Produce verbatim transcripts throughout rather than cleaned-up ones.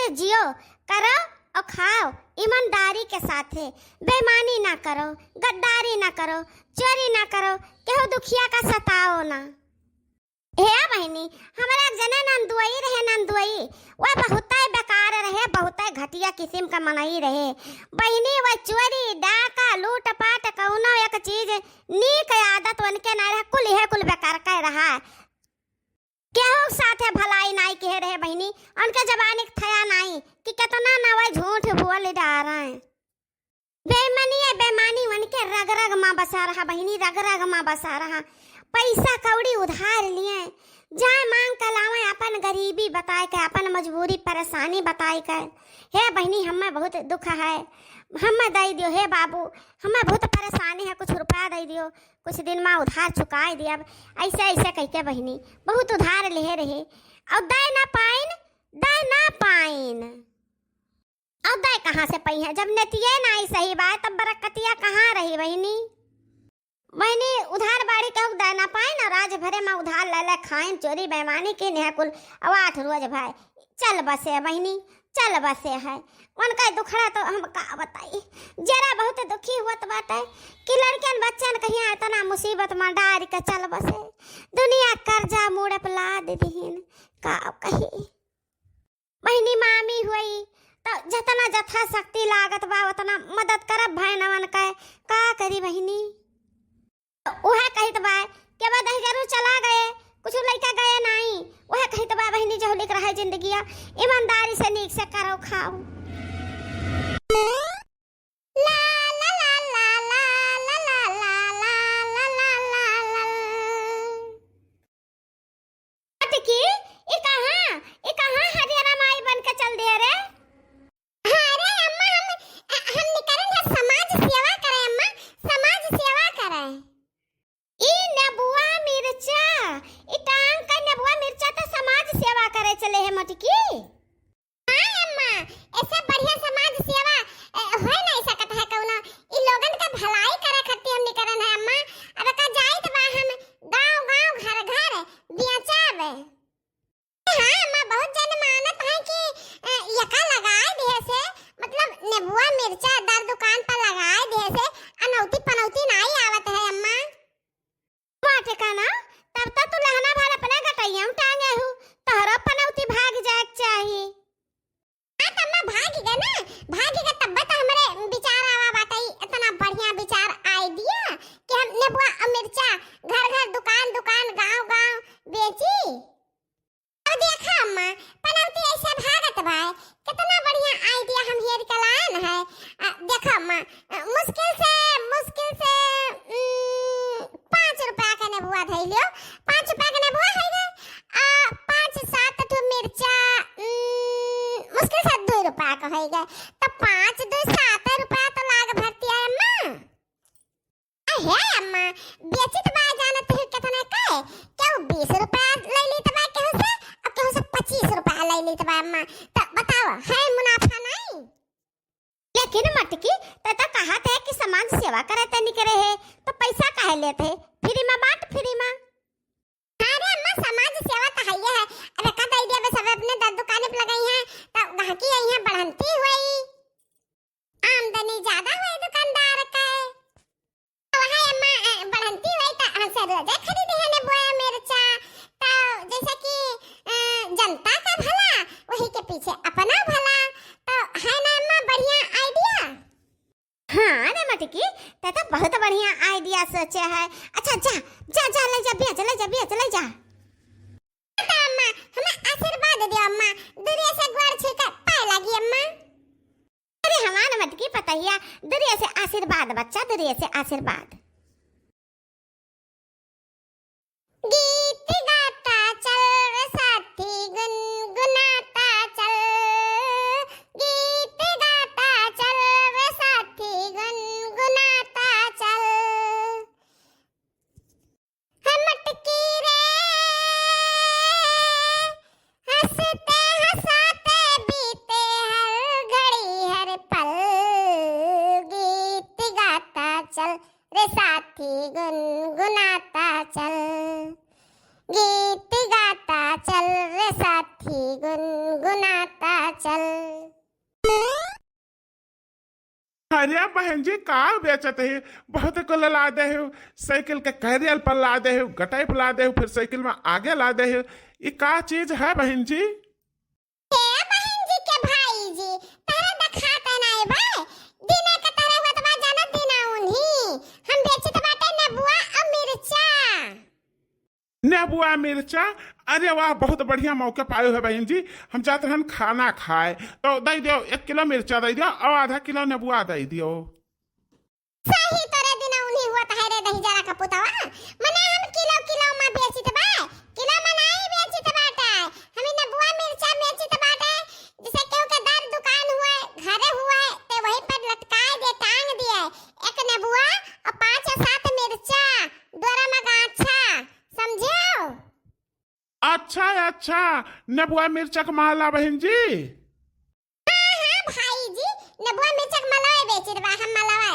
जियो, करो और खाओ ईमानदारी के साथे, बेईमानी ना करो, गद्दारी ना करो, चोरी ना करो, केहू दुखिया का सताओ ना। हे बहिनी, हमरा एक जने नंदुआई रहे, नंदुआई, वह बहुतै बेकार रहे, बहुतै घटिया किसिम का मनई रहे। बहिनी, वह चोरी, डाका, लूटपाट, कउनो एक चीज नीक आदत उनके ना रहे, कुल इहे कुल बेकार कै रहा। केहू साथे भलाई नाई किहे रहे बहिनी, उनके जबानी क थया नाई कि केतना ना वह झूठ बोल डारें। बेईमानी है, बेईमानी उनके रग रग मा बसा रहा बहिनी, रग रग मा बसा रहा। पैसा कौड़ी उधार लिए, जाए मांग के लावे, अपन गरीबी बताए के, अपन मजबूरी परेशानी बताए के। हे बहिनी, हमें बहुत दुख है, हमें दे दियो, हे बाबू, हमें बहुत परेशानी है, कुछ रुपया दे दियो, कुछ दिन मा उधार चुकाए दियब। ऐसे ऐसे कह के बहिनी बहुत उधार लिहे रहे, और दे ना पाइन, दे ना पाइन। अब दाय कहाँ से पइहैं? जब नेतिये नाई सही बाय, तब बरकतिया कहाँ रही बहिनी? बहिनी, उधार बाड़ी केहू क दाय ना पाइन, और आज भरे मा उधार ले ले खाइन, चोरी बेईमानी कीन है कुल, अब आठ रोज भाई। चल बसे बहिनी, चल बसे है। उनका दुखड़ा तो हम का बताई, जरा बहुत दुखी होत बाटे कि लड़कियन बच्चन कहिया इतना मुसीबत मा डारि के चल बसे। दुनिया कर्जा मूड़े पे लाद दिहिन, का कही। बहिनी मामी हुई, तो जतना जथाशक्ति लागत बा, ओतना मदद करब भैनवन के। का करी बहिनी? तो उहे कहित बा, के बा दहिजरू चला गए, कुछ लइका गए नाई। उहे कहित बा बहिनी, जहुलिक रहे जिंदगिया, ईमानदारी से नीक से करो खाओ। ला, ला, ला, ला। मटकी, ई कहाँ, ई कहाँ हरियरा माई बन के चल दिया रे? अरे अम्मा, हम, हम निकरन है समाज सेवा करे अम्मा, समाज सेवा करे। ई नेबुआ मिर्चा, ई टांग का नेबुआ मिर्चा तो समाज सेवा करे चले है मटकी। हाँ अम्मा, ऐसे बढ़िया समाज सेवा, ए, होए नहीं सकत है कउनो। ई लोगन का भलाई करे खातिर हम निकरन है अम्मा। अब का जाइत बा हम गाँव गाँव घर घर बेचब। हाँ अम्मा, बहुत जन मानत है कि, ए, यका लगाए दिहे से, मतलब नेबुआ मिर्चा दर दुकान पर लगाए दिहे से अनौती पनौती नाई आवत है अम्मा। बाटे का ना, तब तो तू लहना भर अपने गटैया में टांगे हू, तोहरो पनौती भाग जाए के चाही। हाँ, तब मैं भाग गए ना, भाग गए तब तो हमरे विचार आवा बाटे, इतना बढ़िया विचार idea कि हम नेबुआ और मिर्चा घर घर, दुकान दुकान, गांव गांव बेची। अब देखा अम्मा, पनौती ऐसे भागत बा, कितना बढ़िया idea हम हेर के लायन है। आ, देखा अम्मा, आ, मुश्किल से, मुश्किल से, उम, पाँच रुपया के नेबुआ धइ लियो, पाँच रुपया के नेबुआ होइ गए, आ, पाँच सात ठो मिर्चा, उम, मुश्किल से दो रुपया के होइ गए, तो पाँच दो सात रुपया तो लाग भरती है अम्मा। अहे अम्मा, बेचित बा जानत ही केतना के? केहू बीस रुपया ले लेत बा केहू से, और केहू से पच्चीस रुपया ले लेत बा अम्मा। त बताओ, है मुनाफा नहीं? लेकिन मटकी, ते तो कहत है कि समाज सेवा करे ते निकरे है, तो पैसा काहे लेत है? Free मा बांट, free मा। अरे अम्मा, समाज सेवा तो है ही है। अरे का दे दिया बस, अब अपने दस दुकान पे लगाई है, तो गाहकी आई है, बढ़ंती हुई। आमदनी ज्यादा हुई दुकानदार के। तो वहाँ अम्मा, अ, बढ़ंती हुई तो हमसे रोजे खरीदे है नेबुआ मिर्चा। तो जैसे कि, अ, जनता का भला, वही के पीछे अपना भला। तो है ना अम्मा बढ़िया idea? हाँ रे मटकी, ते तो बहुत बढ़िया idea सोचे है। अच्छा जा, जा, जा, ले जा, बेच, ले जा, बेच, ले जा। तो अम्मा, हमें आशीर्वाद दियो अम्मा, दुरिया से गोड़ छू के पाए लागी अम्मा। अरे हमार मटकी पतहिया, दुरिया से आशीर्वाद बच्चा, दुरिया से आशीर्वाद। गीत गाता चल रे साथी, गुनगुनाता चल। गीत गाता चल रे साथी, गुनगुनाता चल। हे मटकी रे, हंसते हंसाते बीते हर घड़ी हर पल। गीत गाता चल रे साथी, गुनगुनाता चल। गीत गाता चल रे साथी, गुनगुनाता चल। अरे बहन जी, का बेचत है? बहुत कुल लादे हो, साइकिल के carrier पर लादे हो, गटाई पर लादे हो, फिर साइकिल में आगे लादे हो। ई का चीज है बहन जी? ए बहन जी के भाई जी, तहरा देखात नाई बा? दिने के तरह होत बा, जानत दिना उन्हीं। हम बेचत बाटे नेबुआ और मिर्चा। नेबुआ मिर्चा? अरे वाह, बहुत बढ़िया मौका पायो है बहन जी। हम जात रहन खाना खाए, तो दे दियो, एक किलो मिर्चा दे दियो और आधा किलो नेबुआ दे दियो। सही तोरे दिना उन्हीं हुआ तहरे दही जरा का पुतवा। मने हम किलो किलो में बेचित बा, किलो में नाई बेचित बाटे। हम ई नेबुआ मिर्चा बेचित बाटे, जैसे केहू के दर दुकान हुए, घरे हुए, ते वहीं पर लटकाए दे, टांग दिए। एक नेबुआ और पाँच सात मिर्चा, दोरा में गाछा, समझियो? अच्छा, अच्छा, नेबुआ मिर्चा के माला बहन जी। हाँ, हाँ भाई जी, नेबुआ मिर्चा के मलवा बेचित बा, हम मलवा।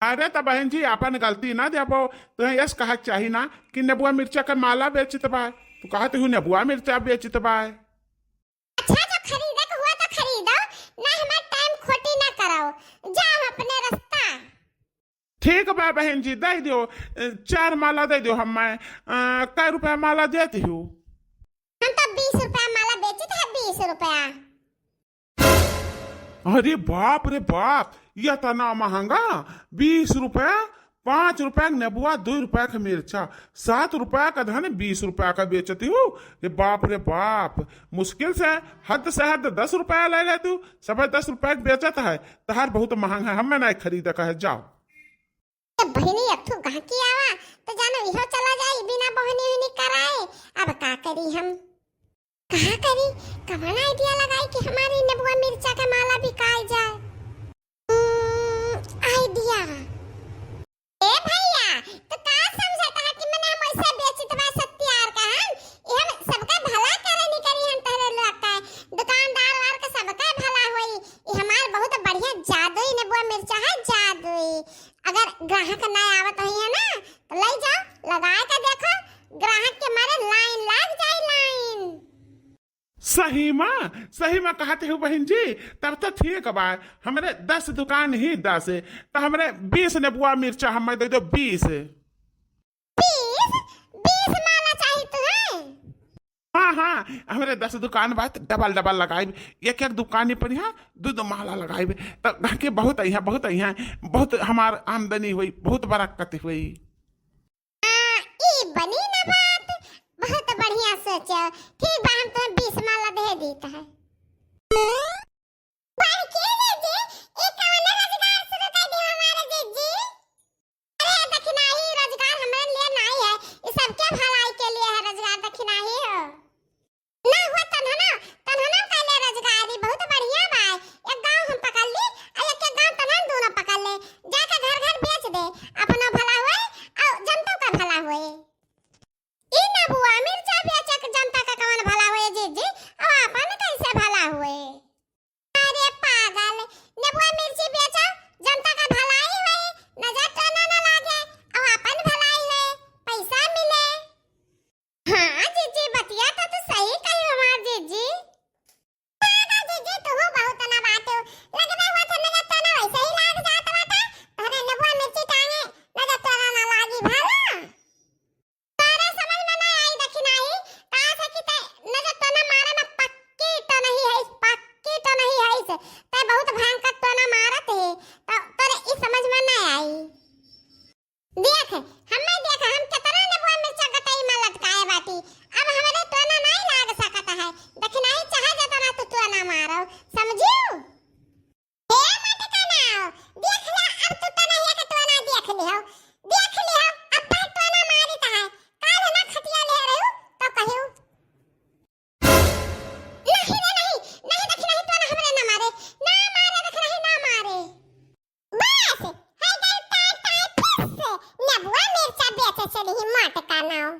अरे त बहन जी, आपन गलती ना देबो, तुहें यस कहा चाही ना कि नेबुआ मिर्चा के माला बेचित बा, तू कहत हूँ नेबुआ मिर्चा बेचित बा। अच्छा, जो खरीदे के हुआ तो खरीदो, ना हमार time खोटी ना करो, जाओ अपने रास्ता। ठीक बा बहन जी, दे दियो, अ, चार माला दे दियो हमें। अ, कै रुपया माला देती हूँ? हम तो बीस रुपया माला बेचित है, बीस रुपया। अरे बाप रे बाप, ये तना महंगा, बीस रुपया, पाँच रुपया के नेबुआ, दो रुपया के मिर्चा, सात रुपया का धन बीस रुपया का बेचती हूँ। रे बाप रे बाप, मुश्किल से हद से हद दस रुपया ले ले तू, सब दस रुपया के बेचत है, तहार बहुत महंगा है, हमें नहीं खरीदे का है, जाओ। ए बहिनी, एक ठो गहकी आवा, त जानो इहो चला जाई बिना बोहनी उहनी कराए। अब का करी हम? का करी? कवन idea लगाई कि हमारी नेबुआ मिर्चा के माला बिकाए जाए? हम्म, idea। ए भैया, तू का समझत है कि मने हम ऐसे बेचित बा सत्यार का हम? ई हम सबका भला करे निकरी हम तहरे लोग का। दुकानदार वार का सबका भला होई। ई हमार बहुत बढ़िया जादुई नेबुआ मिर्चा है, जादुई। अगर ग्राहक ना आवत होई है ना, तो ले जाओ, लगाए के देखो, ग्राहक के मारे line लाग जाई, line। सही में, सही में कहते हो बहन जी, तब तो ठीक बा। हमरे दस दुकान ही दस, तो हमरे बीस नेबुआ मिर्चा हमें दे दो, बीस। बीस? बीस माला चाही तुहे? हाँ, हाँ, हमरे दस दुकान बा, त double double लगाइब, एक एक दुकानी पर यहाँ दो दो माला लगाइब, त गाहकी बहुत अइहा, बहुत अइहा, बहुत हमार आमदनी होई, बहुत बरकत होई। हाँ, ई बनी ना बात, बहुत बढ़िया सोचो। ठीक बा, हम तुहे बीस माला दे दीत है। बड़की जीजी, ई कवने रोजगार शुरू कर दी हमारे जीजी? अरे दखिनाही, रोजगार हमरे लिए नाई है, ई सबके भलाई के लिए है रोजगार दखिनाही हो। ना हुआ तन्हना, तन्हना कैले रोजगारी बहुत बढ़िया बा। एक गाँव हम पकड़ ली, आ एक एक गाँव तन्हन दोनों पकड़ ले। जाके घर घर बेच दे, अपनो भला होए, और जनतो का भला होए। ई नेबुआ मिर्चा बेचे के जनता का कवन भला होए जीजी, और अपन कैसे भला होए? अरे पागल, नेबुआ मिर्ची बेचो, जनता का भलाई होई, नजर टोना ना लागे, और अपन भलाई होई, पैसा मिले। हाँ जीजी, बतिया तो तू सही कही हमार जीजी। पागल जीजी, तू बहुत ना बाटू, लगबे हुआ था नजर टोना वैसे ही लाग जात बाटे, तोहरे नेबुआ मिर्ची टांगे नजर टोना ना लागी भला। तोरे समझ में ना आई दखिनाही, कहा से कि ते नजर टोना मारे में पक्की टोनही हइस, पक्की टोनही हइस। ते बहुत भयंकर टोना मारत है, तो तोरे ई समझ में ना आई। देख, हमें देख, हम केतना नेबुआ मिर्चा गटई में लटकाए बाटी, अब हमरे टोना नाई लाग सकत है। दखिनाही चाहे जतना तू टोना मारो, समझियो? हे मटकनाओ, देख ले, अब तू टोनहिया के टोना देख लिहो, देख लिहो, अब तोर टोना मारित है, काल ना खटिया ले रहू, तो कहियो। नहीं रे नहीं, नहीं दखिनाही टोना हमरे ना मारे, ना मारे दखिनाही ना मारे। बस, है गल टाय टाय फिस, नेबुआ मिर्चा बेचे चली ही मटकनाओ।